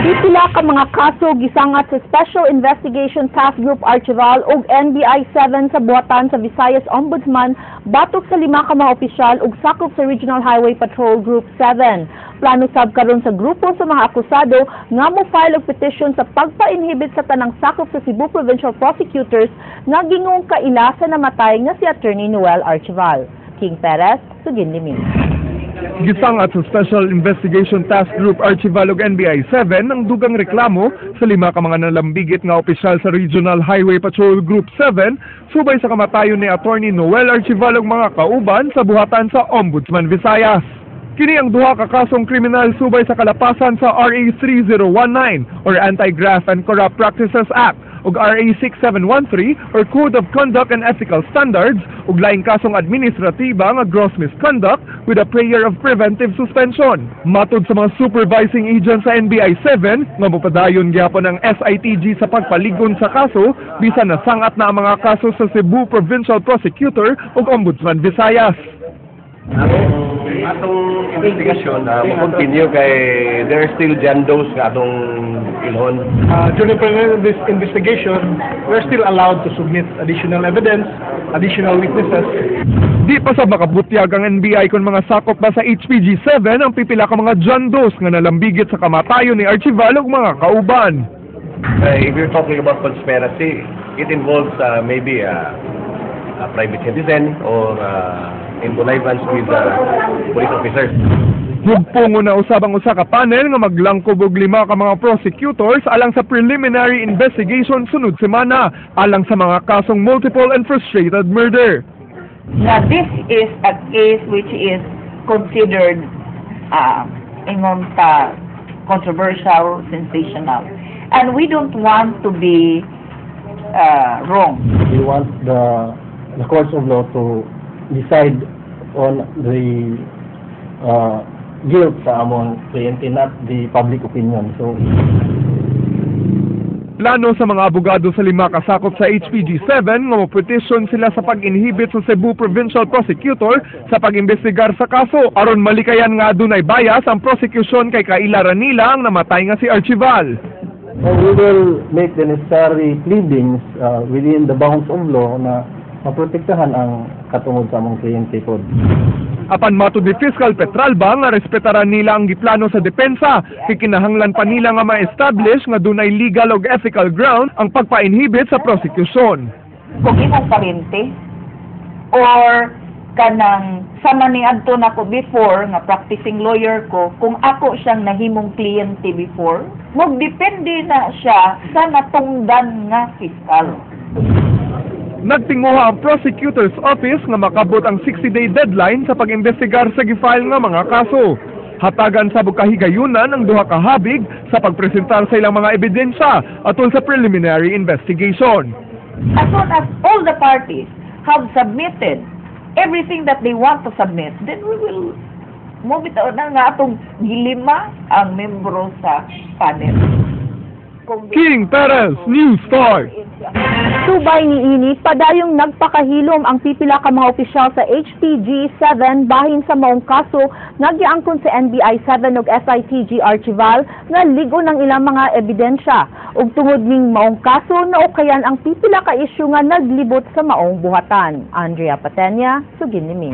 Pipila ka mga kaso gisangat sa Special Investigation Task Group Archival ug NBI 7 sa buhatan sa Visayas Ombudsman batok sa lima ka mga opisyal ug sakop sa Regional Highway Patrol Group 7. Plano sab karon sa grupo sa mga akusado nga mo-file og petition sa pagpa-inhibit sa tanang sakop sa Cebu Provincial Prosecutors nga gingong kaila sa namatay nga si Attorney Noel Archival. King Perez, Suginlimi. Gisangat sa Special Investigation Task Group Archival ug NBI 7 ang dugang reklamo sa lima ka mga nalambigit nga opisyal sa Regional Highway Patrol Group 7 subay sa kamatayon ni Attorney Noel Archival ug mga kauban sa buhatan sa Ombudsman Visayas. Kini ang duha ka kasong kriminal subay sa kalapasan sa RA 3019 or Anti-Graft and Corrupt Practices Act ug RA 6713 or Code of Conduct and Ethical Standards ug laing kasong administratiba nga gross misconduct with a prayer of preventive suspension. Matod sa mga supervising agent sa NBI 7 nga mopadayon gyapon ang SITG sa pagpaligon sa kaso bisan nasangat na ang mga kaso sa Cebu Provincial Prosecutor ug Ombudsman Visayas. Ang atong investigasyon mo-continue kay there are still John Does nga atong ilhon. During this investigation, we're still allowed to submit additional evidence, additional witnesses. Di pa sa makabutyag ang NBI kung mga sakop ba sa HPG 7 ang pipila ka mga John Does nga nalambigit sa kamatayon ni Archival ug mga kauban. If you're talking about conspiracy, it involves maybe a private citizen or in connivance with police officers. Hugpongon na usab ang usa ka panel nga maglangkob og lima ka mga prosecutors alang sa preliminary investigation sunod semana alang sa mga kasong multiple and frustrated murder. Na this is a case which is considered ingon ta controversial, sensational. And we don't want to be wrong. We want the courts of law to decide on the guilt sa among kliyente, not the public opinion. So, Plano sa mga abogado sa lima kasakop sa HPG 7 nga mo-petition sila sa pag-inhibit sa Cebu Provincial Prosecutor sa pag-imbestigar sa kaso aron malikayan nga adunay bias ang prosecution kay kaila ra nila ang namatay nga si Archival. And we will make the necessary pleadings within the bounds of law na maprotektahan ang katungod sa among kliyente pod. Apan matod ni Fiscal Petralba nga respetaran nila ang giplano sa depensa kay kinahanglan pa nila nga ma-establish nga dunay legal ug ethical ground ang pagpa-inhibit sa prosecution. Kung imong parente or kanang sama ni adto nako before nga practicing lawyer ko, kung ako siyang nahimong kliyente before, magdepende na siya sa natungdan nga fiscal. Nagtinguha ang prosecutor's office nga makabot ang 60-day deadline sa pag-imbestigar sa gifile nga mga kaso. Hatagan sa kahigayunan ang duha ka habig sa pagpresentar sa ilang mga ebidensya atol sa preliminary investigation. As soon as all the parties have submitted everything that they want to submit, then we will move it on na nga atong gilima ang membro sa panel. King Perez, News 5. Subay niini, padayong nagpakahilom ang pipila ka mga opisyal sa HPG 7 bahin sa maong kaso nga giangkon sa NBI 7 ug SITG Archival nga lig-on ang ilang mga ebidensya. Ug tungod ning maong kaso, naukayan ang pipila ka isyu nga naglibot sa maong buhatan. Andrea Patenya, Suginlimi.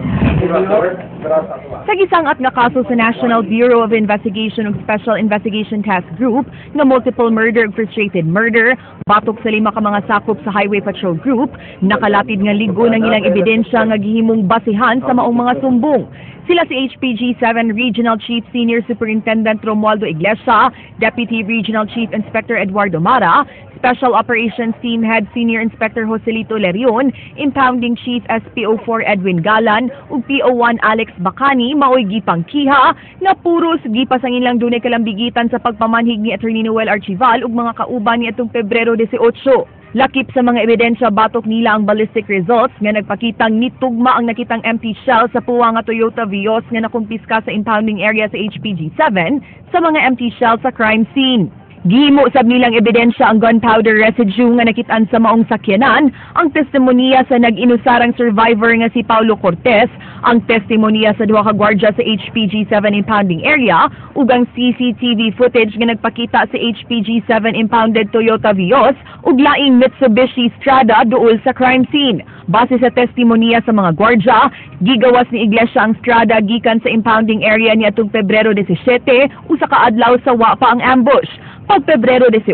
Sa gisangat nga kaso sa National Bureau of Investigation ug Special Investigation Task Group nga multiple murder ug frustrated murder batok sa lima ka mga sakop sa Highway Patrol Group, nakalatid nga lig-on ang ilang ebidensya nga gihimong basihan sa maong mga sumbong. Sila si HPG 7 Regional Chief Senior Superintendent Romualdo Iglesia, Deputy Regional Chief Inspector Eduardo Mara, Special Operations Team Head Senior Inspector Joselito Lerion, Impounding Chief SPO4 Edwin Galan ug PO1 Alex Bacani maoy gipangkiha nga puros gipasangin lang dunay kalambigitan sa pagpamanhig ni Attorney Noel Archival ug mga kauban niadtong Pebrero 18. Lakip sa mga ebidensya batok nila ang ballistic results nga nagpakitang nitugma ang nakitang empty shell sa puwa nga Toyota Vios nga nakumpiska sa impounding area sa HPG 7 sa mga empty shell sa crime scene. Gihimo sab nilang ebidensya ang gunpowder residue nga nakitaan sa maong sakyanan, ang testimonya sa nag-inusarang survivor nga si Paulo Cortez, ang testimonya sa duha ka gwardiya sa HPG-7 impounding area, ug ang CCTV footage nga nagpakita sa HPG-7 impounded Toyota Vios ug laing Mitsubishi Strada duol sa crime scene. Base sa testimonya sa mga gwardiya, gigawas ni Iglesia ang Strada gikan sa impounding area niadtong Pebrero 17, usa ka adlaw sa wa pa ang ambush. Pag Pebrero 18,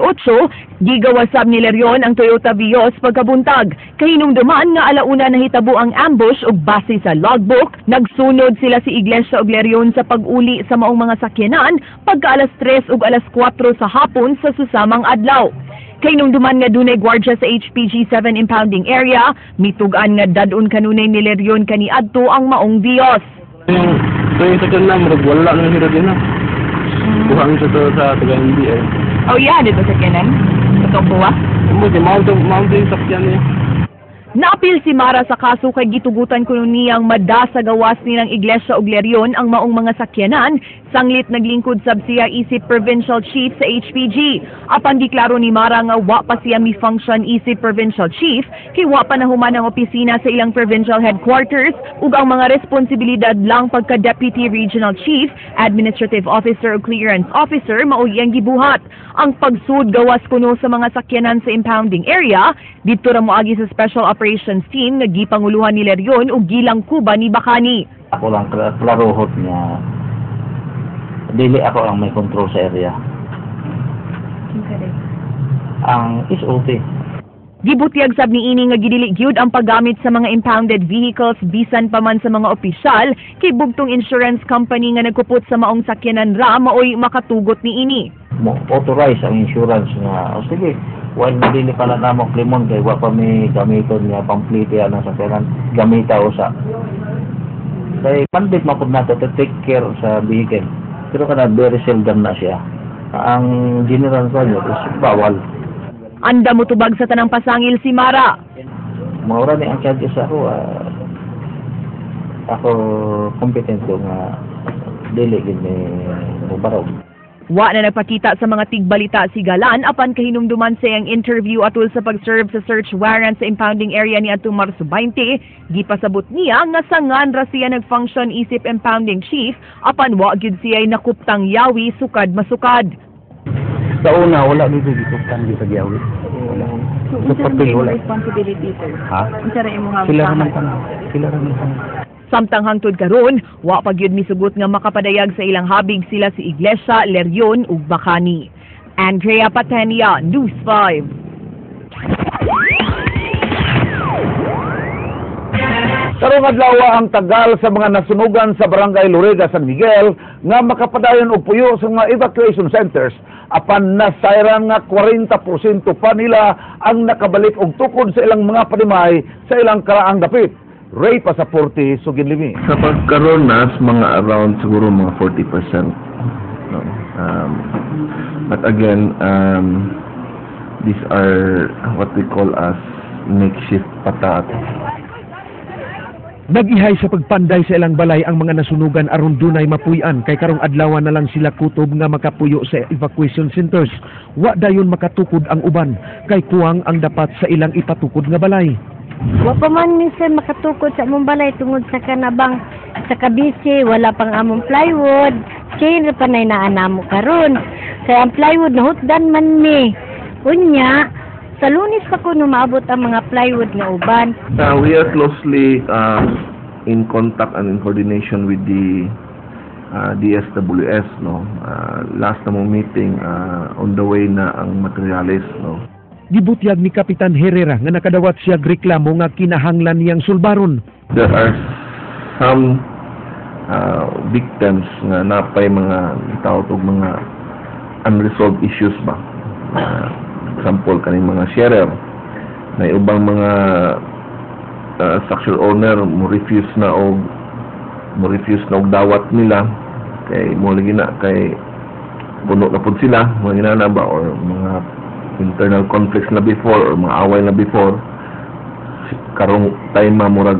gigawas sab ni Lerion ang Toyota Vios pagkabuntag. Kahinumduman nga alauna nahitabo ang ambush ug base sa logbook, nagsunod sila si Iglesia ug Lerion sa pag-uli sa maong mga sakyanan pagka alas 3 ug alas 4 sa hapon sa susamang adlaw. Kahinumduman nga dunay gwardiya sa HPG-7 impounding area, mitug-an nga dad-on kanunay ni Lerion kaniadto ang maong Vios. Yung tuwing sa na, murag wala na sila din na. Kuha mi sa to sa taga NBI. Oh yeah, dito sa sakyanan? Ito kuha? Mo di mount mount yung sakyan niya. Naapil si Mara sa kaso kay gitugutan kuno niyang mada sa gawas ni ng Iglesia ug Lerion ang maong mga sakyanan sanglit naglingkod sab siya isip provincial chief sa HPG. Apan giklaro ni Mara nga wa pa siya mi-function isip provincial chief kay wa pa nahuman ang opisina sa ilang provincial headquarters ug ang mga responsibilidad lang pagka deputy regional chief, administrative officer ug clearance officer mao iyang gibuhat. Ang pagsud gawas kuno sa mga sakyanan sa impounding area didto ra moagi sa Special Operations Team nga gipanguluhan ni Lerion ug gilangkuban ni Bacani. Ako lang klarohot nga dili ako ang may control sa area. Ang SOP. Gibutyag sab niini nga gidili gyud ang paggamit sa mga impounded vehicles bisan pa man sa mga opisyal kay bugtong insurance company nga nagkupot sa maong sakyanan ra maoy makatugot niini. Mo authorize ang insurance nga, "Oh, sige, while dili pa na namo klimon kay wa pa mi gamiton nga pamplite ang sakyanan, gamita usa." Kay mandate man pud nato to take care sa vehicle. Pero kana very seldom na siya. Ang general ko is bawal. Andam motubag sa tanang pasangil si Mara. Maura ni ang charges ako, ako competent ko nga dili gid ni mubarog. Wa na nagpakita sa mga tigbalita si Galan apan kahinumduman sa iyang interview atul sa pag-serve sa search warrant sa impounding area ni adtong Marso 20, gipasabot niya nga sangan ra siya nag-function isip impounding chief apan wa gyud siya nakuptang yawi sukad masukad. Sa una, wala dito gikuptan dito sa giyawi. Wala. Sa papel, wala. Responsibility, sir? Ha? Unsa ra imong Sila raman tanan. Sila raman tanan. Samtang hangtod karon, wa pa gyud misugot nga makapadayag sa ilang habig sila si Iglesia, Lerion ug Bacani. Andrea Patenia, News 5. Karong adlaw ang tagal sa mga nasunugan sa Barangay Lorega, San Miguel nga makapadayon og puyo sa mga evacuation centers apan nasayran nga 40% pa nila ang nakabalik og tukod sa ilang mga panimay sa ilang karaang dapit. Ray Pasaporte, Sugin Limi. Sa pagkaroon nas mga around siguro mga 40%. No? But again, these are what we call as makeshift patat. Nag-ihay sa pagpanday sa ilang balay ang mga nasunugan aron dunay mapuy-an kay karong adlaw na lang sila kutob nga makapuyo sa evacuation centers. Wa dayon makatukod ang uban kay kuwang ang dapat sa ilang ipatukod nga balay. Wa pa man mi, sir, makatukod sa among balay tungod sa kanabang sa kabisi, wala pang among plywood. Chain ra pa nay naa namo karon. Kay ang plywood nahutdan man mi. Unya, sa Lunes pa kuno maabot ang mga plywood nga uban. We are closely in contact and in coordination with the DSWS, no. Last na mong meeting, on the way na ang materials, no. Gibutyag ni Kapitan Herrera nga nakadawat siya reklamo nga kinahanglan niyang sulbaron. There are some victims nga napay mga gitawag og mga unresolved issues ba. Example kaning mga sharer na ubang mga structure owner mo refuse na og dawat nila kay mo lagi na kay puno na pud sila mga ginana ba, or mga internal conflicts na before or mga away na before. Karong time murag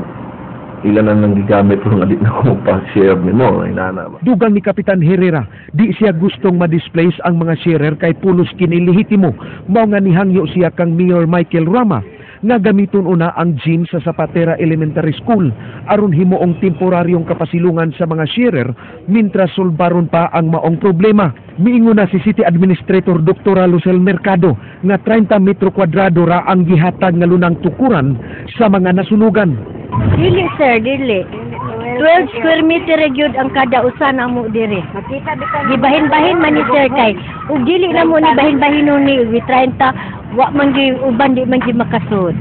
Ila na nang gigamit nga di na ko pa-share nimo, inana ba. Dugang ni Kapitan Herrera, di siya gustong ma-displace ang mga sharer kay pulos kini lehitimo. Mao nga nihangyo siya kang Mayor Michael Rama nga gamiton una ang gym sa Zapatera Elementary School aron himuong temporaryong kapasilungan sa mga sharer mintras sulbaron pa ang maong problema. Miingon na si City Administrator Dr. Lucel Mercado nga 30 metro kwadrado ra ang gihatag nga lunang tukuran sa mga nasunugan. Dili sir, dili. 12 square meter ra gyud ang kada usa na mo diri. Gibahin-bahin man ni sir kay ug dili na mo ni bahin-bahinon ni wi 30, wa man gi uban, di man gi makasud.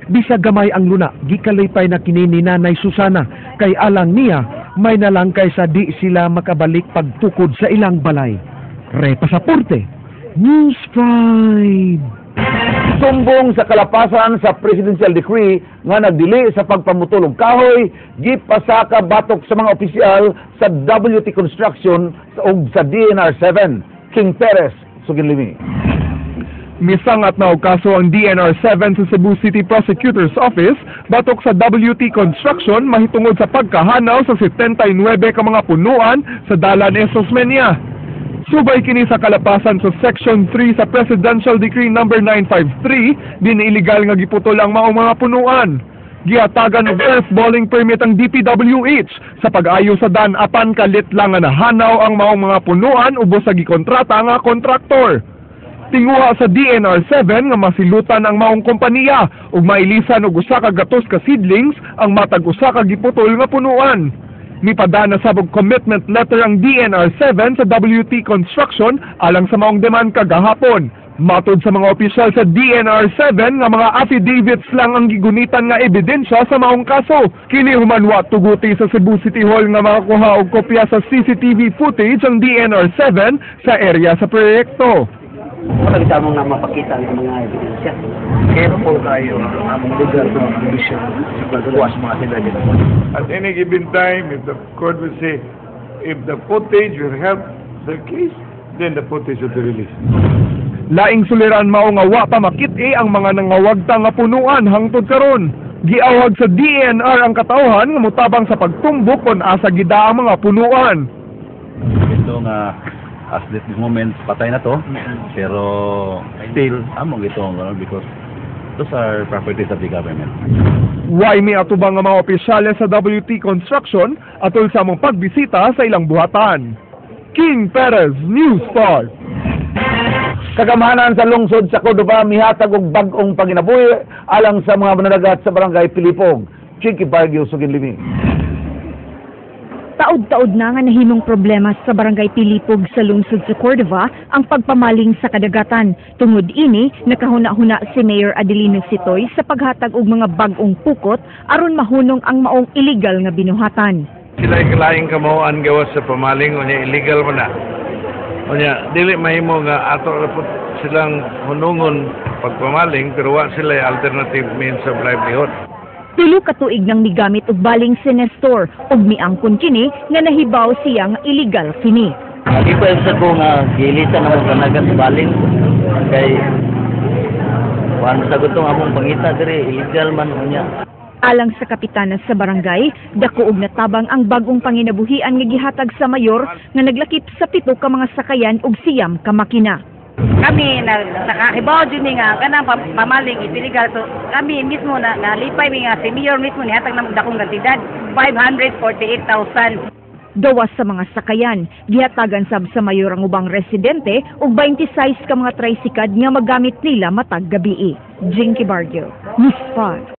Bisag gamay ang luna, gikalipay na kini ni Nanay Susana kay alang niya may nalang kaysa di sila makabalik pagtukod sa ilang balay. Re Pasaporte, News 5. Sumbong sa kalapasan sa presidential decree nga nagdili sa pagpamutol og kahoy, gipasaka batok sa mga opisyal sa WT Construction ug sa DNR 7. King Perez, Suginlimi. Misangat na og kaso ang DNR 7 sa Cebu City Prosecutor's Office batok sa WT Construction mahitungod sa pagkahanaw sa 79 ka mga punuan sa Dalan S. Osmeña. Subay kini sa kalapasan sa Section 3 sa Presidential Decree Number 953, din illegal nga giputol ang maong mga punuan. Gihatagan og earthballing permit ang DPWH sa pag-ayo sa dan apan kalit lang nga nahanaw ang maong mga punuan ubos sa gikontrata nga kontraktor. Tinguha sa DNR 7 nga masilutan ang maong kompanya ug mailisan og 100 ka seedlings ang matag usa ka giputol nga punuan. Mipadana sab og commitment letter ang DNR 7 sa WT Construction alang sa maong demand kagahapon. Matod sa mga opisyal sa DNR 7 nga mga affidavits lang ang gigunitan nga ebidensya sa maong kaso. Kini human wa tuguti sa Cebu City Hall nga makakuha og kopya sa CCTV footage ang DNR 7 sa area sa proyekto. Wala kita mong nga mapakita ng mga ebidensya. Careful tayo ang among legal ambition sa pagkuha sa mga affidavit. At any given time, if the court will say, if the footage will help the case, then the footage will be released. Laing suliran mao nga wa pa makit-i ang mga nangawagta nga punuan hangtod karon. Giawhag sa DENR ang katawhan nga motabang sa pagtumbok kon asa gida ang mga punuan. Ito nga as this moment patay na to, pero still among ito because those are properties of the government. Way mi atubang nga mga opisyales sa WT Construction atol sa among pagbisita sa ilang buhatan. King Perez, News 5. Kagamhanan sa lungsod sa Cordova mihatag og bag-ong panginabuhi alang sa mga mananagat sa barangay Pilipog. Chinky Barrio, Suginlimi. Taod-taod na nga nahimong problema sa barangay Pilipog sa lungsod sa Cordova ang pagpamaling sa kadagatan. Tungod ini, nakahuna-huna si Mayor Adelino Sitoy sa paghatag og mga bag-ong pukot aron mahunong ang maong illegal nga binuhatan. Sila kalaing kamauan gawas sa pamaling, unya illegal man na. Unya dili mahimo nga ato ra pud silang hunungon pagpamaling pero wa sila alternative means of livelihood. 3 ka tuig nang migamit og baling si Nestor ug miangkon kini nga nahibaw siya nga illegal kini. Di pa sa ko nga gilisan ang kanagat baling kay kuan sa gutong among pangita diri illegal man unya. Alang sa kapitana sa barangay, dako og natabang ang bag-ong panginabuhian nga gihatag sa mayor nga naglakip sa 7 ka mga sakayan ug 9 ka makina. Kami na nakahibaw jud ni nga kanang pamaling illegal, so kami mismo na nalipay mi nga si mayor mismo nihatag namo dakong kantidad 548,000. Gawas sa mga sakayan, gihatagan sab sa mayor ang ubang residente og 26 ka mga tricycad nga magamit nila matag gabii. Jinky Barrio, News 5.